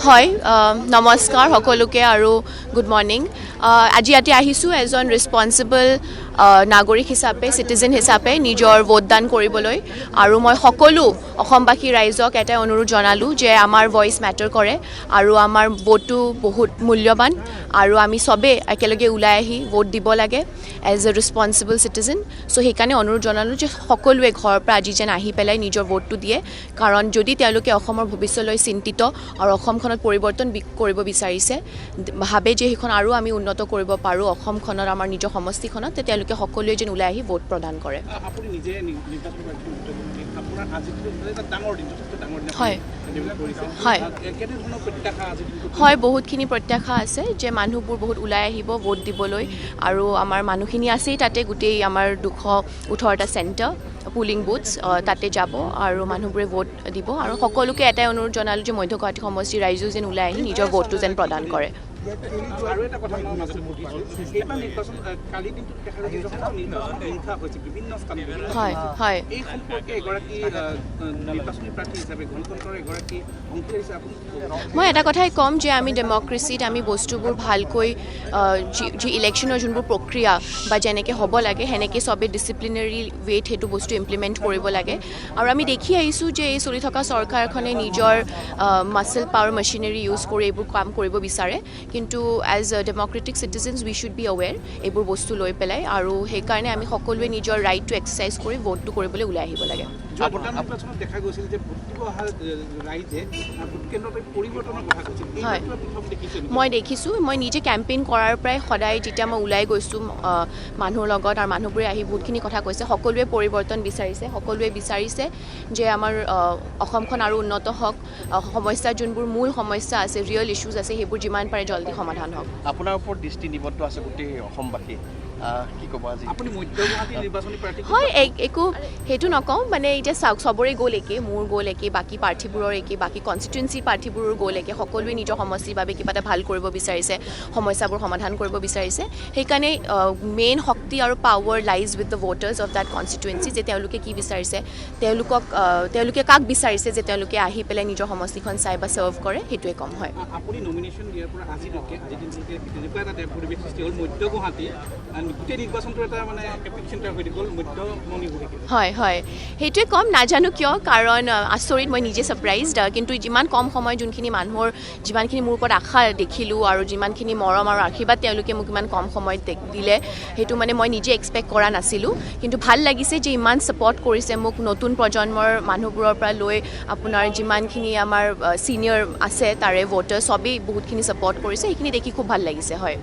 হয়, নমস্কাৰ সকলোকে আৰু গুড মৰ্ণিং। আজি ইয়াতে আহিছোঁ এজন ৰেচপনচিবল নাগৰিক হিচাপে, চিটিজেন হিচাপে নিজৰ ভোটদান কৰিবলৈ। আৰু মই সকলো অসমবাসী ৰাইজক এটাই অনুৰোধ জনালোঁ যে আমাৰ ভইচ মেটাৰ কৰে আৰু আমাৰ ভোটটো বহুত মূল্যৱান আৰু আমি চবেই একেলগে ওলাই আহি ভোট দিব লাগে as a responsible citizen. So সেইকাৰণে অনুৰোধ জনালোঁ যে সকলোৱে ঘৰৰ পৰা আজি যেন আহি পেলাই নিজৰ ভোটটো দিয়ে, কাৰণ যদি তেওঁলোকে অসমৰ ভৱিষ্যলৈ চিন্তিত আৰু অসমখনত পৰিৱৰ্তন কৰিব বিচাৰিছে, ভাবে যে সেইখন আৰু আমি উন্নত কৰিব পাৰোঁ অসমখনত, আমাৰ নিজৰ সমষ্টিখনত, তে তেওঁলোকে সকলোৱে যেন ওলাই আহি ভোট প্ৰদান কৰে। আপুনি নিজে নিৰ্বাচন প্ৰাৰ্থী মুখ্যমন্ত্ৰী, আপোনাৰ আজিৰ দিনটো এটা ডাঙৰ দিন, যথেষ্ট ডাঙৰ দিন আপুনি নিৰ্বাচন কৰিছে। কেনেধৰণৰ প্ৰত্যাশা আজিৰ দিনটোত? হয়, বহুতখিনি প্ৰত্যাশা আছে যে মানুহবোৰ বহুত ওলাই আহিব ভোট দিবলৈ। আৰু আমাৰ মানুহখিনি আছেই তাতে, গোটেই আমাৰ 218টা চেণ্টাৰ, পুলিং বুথছ, তাতে যাব আৰু মানুহবোৰে ভোট দিব। আৰু সকলোকে এটাই অনুৰোধ জনালোঁ যে মধ্য গুৱাহাটী সমষ্টিৰ ৰাইজেও যেন ওলাই আহি নিজৰ ভোটটো যেন প্ৰদান কৰে। আৰু এটা কথা মই মাজতে সুধিছোঁ, এইবাৰ নিৰ্বাচন কালিৰ দিনটোত দেখা গৈছে যথেষ্ট নিৰ্বাচন হিংসা হৈছে বিভিন্ন স্থানত, বিভিন্ন হয় হয় এই সম্পৰ্কে এগৰাকী নিৰ্বাচনী প্ৰাৰ্থী হিচাপে, গণতন্ত্ৰৰ এগৰাকী অংশীদাৰ হিচাপে আপুনি কি ক'ব? মই এটা কথাই ক'ম যে আমি ডেম'ক্ৰেচিত আমি বস্তুবোৰ ভালকৈ যি যি ইলেকশ্যনৰ যোনবোৰ প্ৰক্ৰিয়া বা যেনেকৈ হ'ব লাগে, সেনেকৈ চবেই ডিচিপ্লিনাৰী ৱেত সেইটো বস্তু ইমপ্লিমেণ্ট কৰিব লাগে। আৰু আমি দেখি আহিছোঁ যে এই চলি থকা চৰকাৰখনে নিজৰ মাছল পাৱাৰ, মেচিনাৰী ইউজ কৰি এইবোৰ কাম কৰিব বিচাৰে। কিন্তু as a democratic citizens, we should be aware এইবোৰ বস্তু লৈ পেলাই। আৰু সেইকাৰণে আমি সকলোৱে নিজৰ ৰাইট টু এক্সাৰচাইজ কৰি ভোটটো কৰিবলৈ ওলাই আহিব লাগে। যোৱা দুটা নিৰ্বাচনত দেখা গৈছিল যে ভোট দিব অহা ৰাইজে ভোট কেন্দ্ৰত এই পৰিৱৰ্তনৰ কথা কৈছিল। এইবাৰ কিবা পৃথক দেখিছে নেকি? মই দেখিছোঁ। মই নিজে কেম্পেইন কৰাৰ পৰাই সদায় যেতিয়া মই ওলাই গৈছোঁ মানুহৰ লগত আৰু মানুহবোৰে আহি বহুতখিনি কথা কৈছে, সকলোৱে পৰিৱৰ্তন বিচাৰিছে। সকলোৱে বিচাৰিছে যে আমাৰ অসমখন আৰু উন্নত হওক, সমস্যা যোনবোৰ মূল সমস্যা আছে, ৰিয়েল ইছ্যুজ আছে, সেইবোৰ যিমান পাৰে জলদি সমাধান হওক। আপোনাৰ ওপৰত দৃষ্টি নিবদ্ধ আছে গোটেই অসমবাসী, কি ক'ব আজি? আপুনি মধ্য গুৱাহাটী নিৰ্বাচনী প্ৰাৰ্থী। হয়, একো সেইটো নকওঁ। মানে এতিয়া চাওক, চবৰে গ'ল একে, মোৰ গ'ল একে, বাকী প্ৰাৰ্থীবোৰৰ একে, বাকী কনষ্টিটুৱেঞ্চি প্ৰাৰ্থীবোৰৰ গ'ল একে। সকলোৱে নিজৰ সমষ্টিৰ বাবে কিবা এটা ভাল কৰিব বিচাৰিছে, সমস্যাবোৰ সমাধান কৰিব বিচাৰিছে। সেইকাৰণে মেইন শক্তি আৰু power lies with the voters of that constituency, যে তেওঁলোকে কি বিচাৰিছে, তেওঁলোকে কাক বিচাৰিছে যে তেওঁলোকে আহি পেলাই নিজৰ সমষ্টিখন চাই বা ছাৰ্ভ কৰে, সেইটোৱে ক'ম হয়। আপুনি নমিনেশ্যন দিয়াৰ পৰা আজিলৈকে, আজিৰ দিনটোলৈকে তেনেকুৱা এটা পৰিৱেশ সৃষ্টি হ'ল, মধ্য গুৱাহাটী গোটেই নিৰ্বাচনটো এটা মানে এপিক চেণ্টাৰ হৈ গ'ল, মধ্য মণি হৈ থাকিল। হয়, সেইটোৱে ক'ম, নাজানো কিয়, কাৰণ আচৰিত, মই নিজে ছাৰপ্ৰাইজড। কিন্তু যিমান কম সময়, যোনখিনি মানুহৰ যিমানখিনি মোৰ ওপৰত আশা দেখিলোঁ আৰু যিমানখিনি মৰম আৰু আশীৰ্বাদ তেওঁলোকে মোক ইমান কম সময়ত দিলে, সেইটো মানে মই নিজে এক্সপেক্ট কৰা নাছিলোঁ। কিন্তু ভাল লাগিছে যে ইমান ছাপৰ্ট কৰিছে মোক, নতুন প্ৰজন্মৰ মানুহবোৰৰ পৰা লৈ আপোনাৰ যিমানখিনি আমাৰ ছিনিয়ৰ আছে, তাৰে ভোটাৰ চবেই বহুতখিনি ছাপৰ্ট কৰিছে। সেইখিনি দেখি খুব ভাল লাগিছে, হয়।